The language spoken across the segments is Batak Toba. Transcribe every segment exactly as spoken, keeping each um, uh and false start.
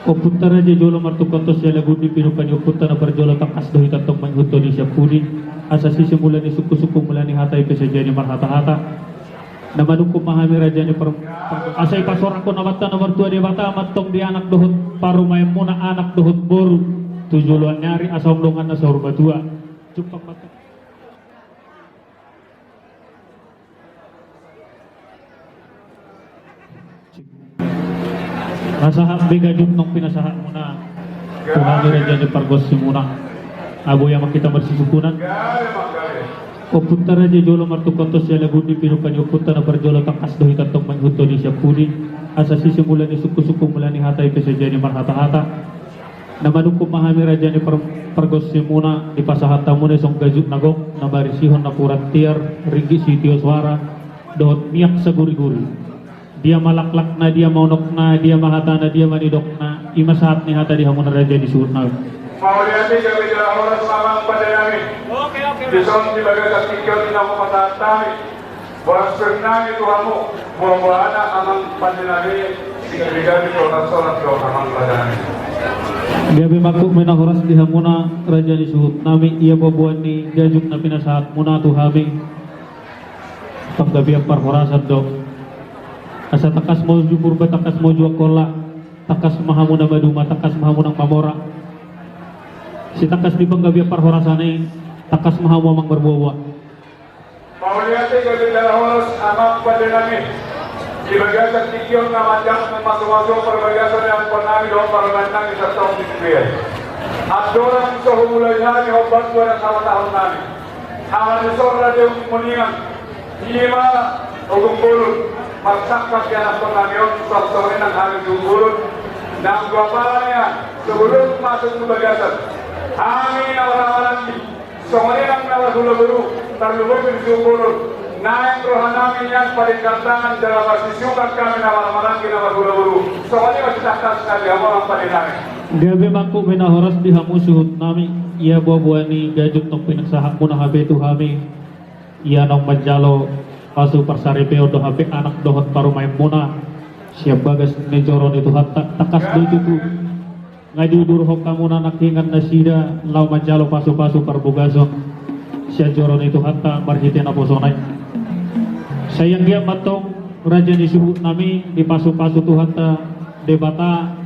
Ompunta raja jolo martungkothon sialagundi, pinungka ni ompunta na parjolo tangkas do hita tong mangihuthon i sian pudi. Asa sise mula ni sungkunsungkun, mula ni hata i pe so jadi marhatahata. Na manungkun ma hami raja ni par-, asa ipasoranghon Amanta na martua Debata ma antong di anak dohot parumaenmuna, anak dohot boru, tu joloan ni ari asa ong donganna saur matua. Jumpang ma antong. Asa sahat be gajut naung pinasahatmuna tu hami raja ni pargonsimuna. Boi amang hita marsisungkunan. Ompunta raja jolo martungkothon sialagundi, pinungka ni ompunta na parjolo tangkas do hita tong mangihuthon i sian pudi. Asa sise mula ni sungkunsungkun, mula ni hata i pe so jadi marhatahata. Na manungkun ma hami raja ni par-, pargonsimuna, dipasahat hamuna i songon gajut na gok, na marisihon napuran tiar, ringgit sitio soara, dohot miak saguriguri. Dia ma laklakna, dia ma unokna, dia ma hatana, dia ma nidokna, i ma sahat ni hata di hamuna raja ni suhutnami. Mauliate gabe jala horas ma amang pande nami. Oke, oke. Dison di bagasan tingki on na hupasahat hami. Boras sernami tu hamu, buabuana amang pande nami, sigabe-gabe tu horas-horas do amang pande nami. Gabe mangkuk ma na horas di hamuna raja ni suhutnami, ia buabuan ni gajut na pinasahatmuna tu hami. Panggabean parhorasan do. Asa tangkas ma uju Purba, tangkas ma uju Angkola, tangkas ma hamu na maduma, tangkas ma hamu nang mamora. Sitangkas ni panggabean parhorasan i, tangkas ma hamu amang marbuabua. Mauliate gabe jala horas amang pande nami. Di bagasan tingki on na manjangkon masumasu parbagason ni anak pande nami dohot parumaen nami santong di sude. Andorang so humulai hami hombar tua na sahatahon nami. Ala ni sor raja Ujung Muningan, i ma Ujung Bolon, marsangkap di anak pande nami on, songon i nang hami Ujung Bolon. Nang dua pala nian, sebelum masuk tu bagasan, hami na marhahamaranggi, songon i nang na marhula boru, tarlumobi di Ujung Bolon, naeng roha nami nian padenggan tangan jala marsisiungan hami na marhahamaranggi na marhula boru. Songon i ma sitangkasna di hamu amang pande nami. Gabe mangkuk ma na horas di hamu suhutnami, ia buabua ni gajut naung pinasahatmuna hape tu hami, ia naung manjalo pasu parsaripeon do hape anak dohot parumaenmuna sian bagas ni joro ni Tuhanta, tangkas do tutu. Nga diudurhon hamuna nangkiningan nasida laho manjalo pasupasu parbogason sian joro ni Tuhanta marhite naposona i. Sai anggiat ma antong raja ni suhutnami dipasupasu Tuhanta Debata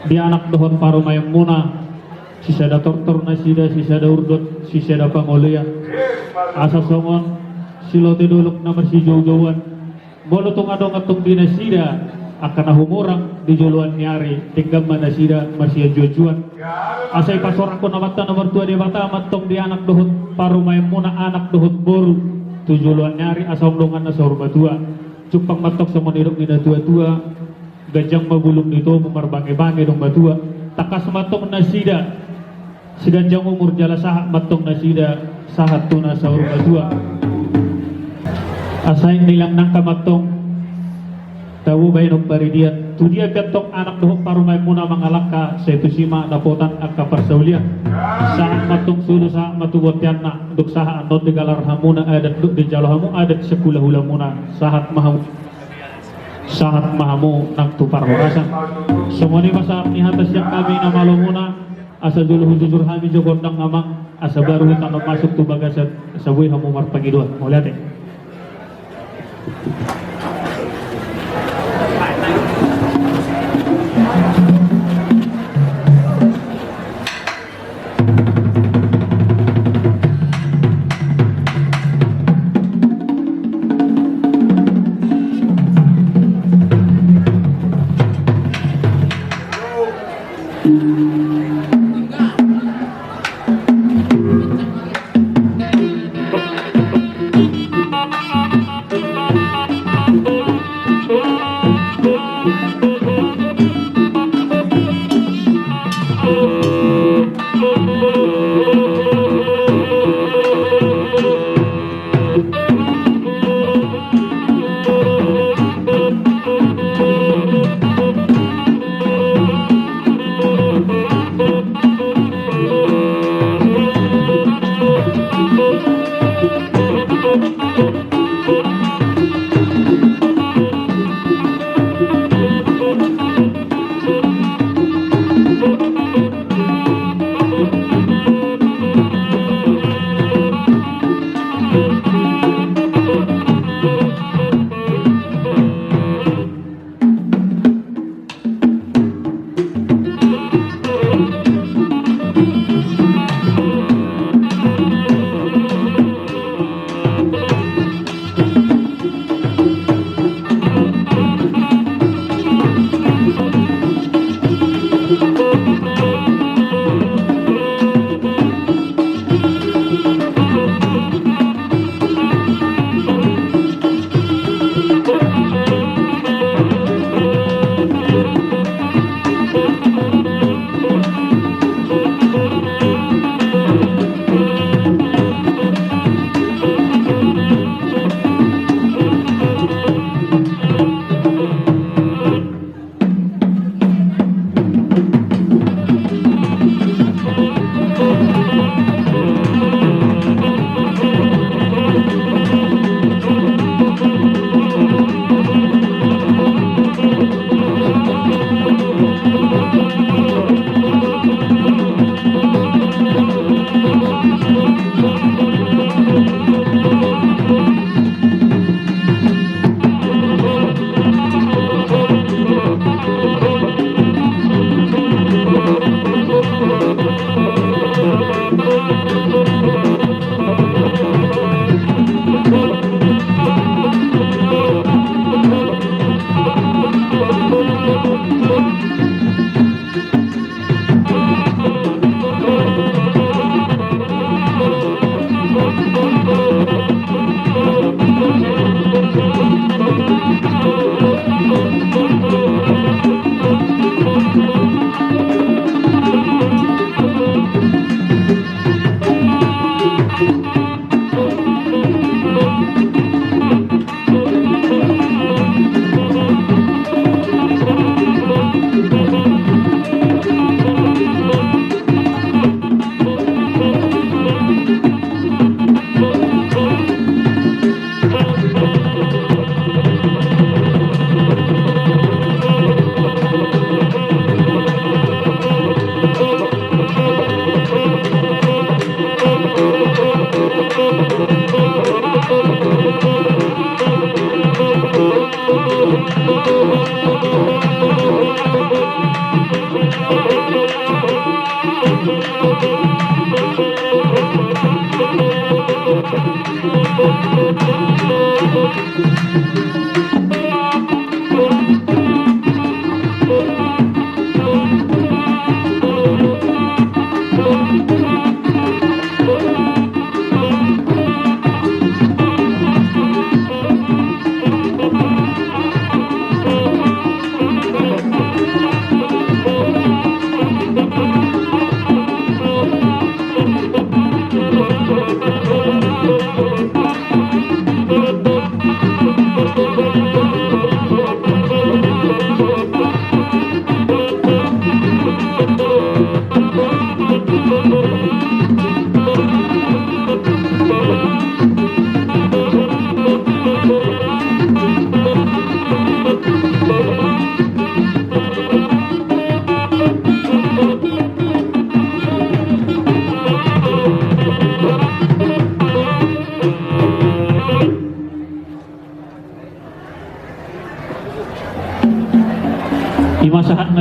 di anak dohot parumaenmuna, sisada tortor nasida, sisada urdot, sisada pangolean. Asa songon silote dolok na marsijoujouan. Molo tung adong antong di nasida angka na humurang di joloan ni ari, denggan ma nasida marsianjuanjuan. Asa ipasoranghon Amanta na martua Debata ma antong di anak dohot parumaenmuna, anak dohot boru, tu joloan ni ari asa ong donganna saur matua. Jumpang ma antong songon nidok ni natuatua. Ganjang ma bulung ni tobu, marbangebange do matua. Tangkas ma antong nasida siganjang umur jala sahat ma antong nasida sahat tu na saur matua. Asa i nilang nangka ma antong tabo bahenon paridian. Tu dia pe antong anak dohot parumaenmuna mangalangka, sai tusi ma dapotan angka parsaulian. Sahat ma antong solu, sahat ma tu bonteanna, dung sahat annon digalar hamuna adat, dung dijalo hamu adat sian hulahulamuna. Sahat ma hamu. Sahat ma hamu nang tu parhorasan. Songon i ma sahat ni hata sian hami na malomuna, asa jolo hujujur hami jo gondang amang, asa baru hutanom masuk tu bagasan, asa boi hamu marpangidoan. Mauliate.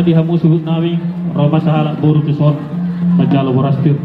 Di hamu suhut nami, ro ma sahalak boru tu son manjalo boras, tir.